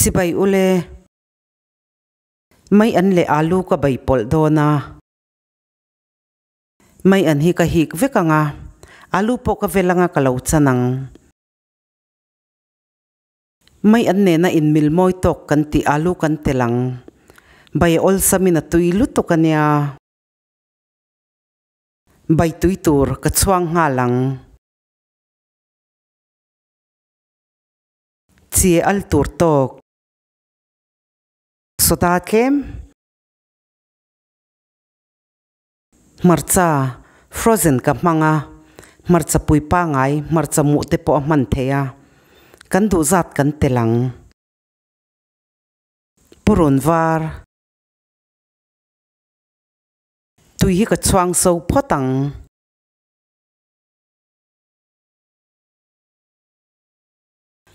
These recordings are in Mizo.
Chibai ule. Mai an leh alu ka bei pawlh dawn a. Mai an hi ka hik vek ang a, alu pawh ka vel anga ka lo chan ang. Mai an nena inmil mawi tawk kan tih alu kan tel ang. Bai awlsamin a tui lutuk a nia. Bai tui tur ka chhuang nghal ang. Chi al tur tawk. Soda tlem. Hmarcha frozen ka hmang a, hmarcha pui pangai, hmarcha muh te pawh a hman theih a, kan duh zat kan tel ang. Purun var. Tui hi ka chhuang so phawt ang.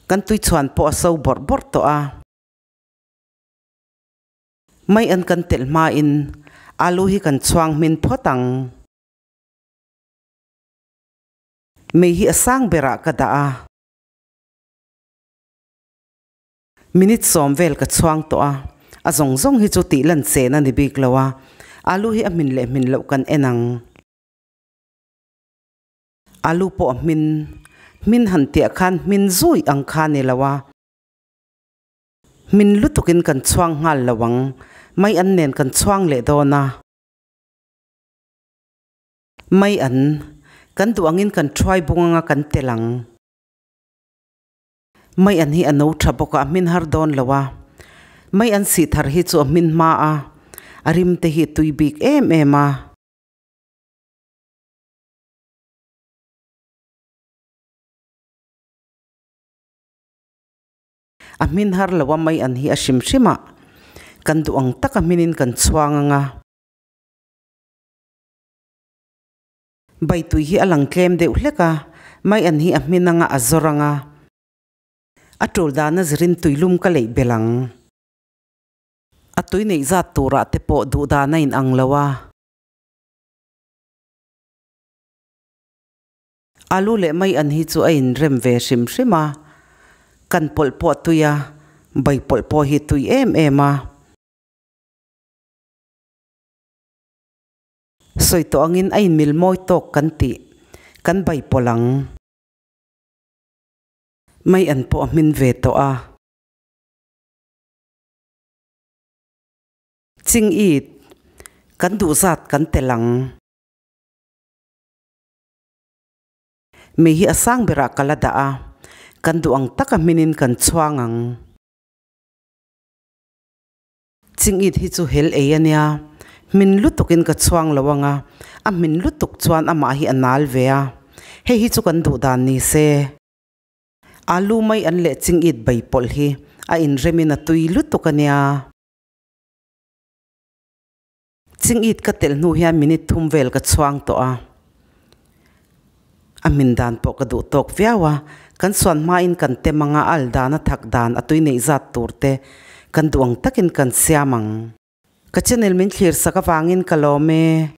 Kan tui chhuan pawh a so bawrh bawrh tawh a. Mai an kan telh hmain alu hi kan chhuang hmin phawt ang. Mei hi a sang berah ka dah a. Minute sawm vel ka chhuang tawh a, a zawng zawng hi chu tih lan chen a ni bik lo a, alu hi a hmin leh hmin loh kan en ang. Alu pawh a hmin, hmin han tiah khan hmin zui ang kha ni lo a. Hmin lutukin kan chhuang nghal lo ang, mai an nen kan chhuang leh dawn a. Mai an, kan duh angin kan thuai bung anga kan tel ang. Mai an hi a no tha bawk a, a hmin har dawn lo a. Mai an sih thar hi chu a hmin hma a, a rim te hi tui bik em em a. A hmin har lo a mai an hi a hrim hrim a, kan duh ang tak a hminin kan chhuang ang a. Bai tui hi a lang tlem deuh hlek a, mai an hi a hmin anga a zawr ang a. A tul dana zirin tuilum ka leih belh ang. A tui neih zat turah te pawh duh dan a inang lo a. Alu leh mai an hi chu a inrem ve hrim hrim a, kan pawlh pawh a tui a, bai pawlh pawh hi tui em em a. Sawi tawh angin a inmil mawi tawk kan tih kan bai pawlh ang. Mai an pawh a hmin ve tawh a. Ching it, kan duh zat kan tel ang. Mei hi a sang berah ka la dah a, kan duh ang taka hminin kan chhuang ang. Chingit hi chu hel ei a nia, hmin lutukin ka chhuang lo ang a, a hmin lutuk chuan amah hi a nal ve a, hei hi chu kan duh dan ni se. Alu mai an leh chingit bai pawlh hi a inremin a tui lutuk a nia. Chingit ka telh hnu hian minute thum vel ka chhuang tawh a, a hmin dan pawh ka duh tawk viau a, kan suan hmain kan tem anga a al dan a thak dan a tui neih zat tur te kan duh ang takin kan siam ang. Ka channel min thlir sak avangin ka lawm e.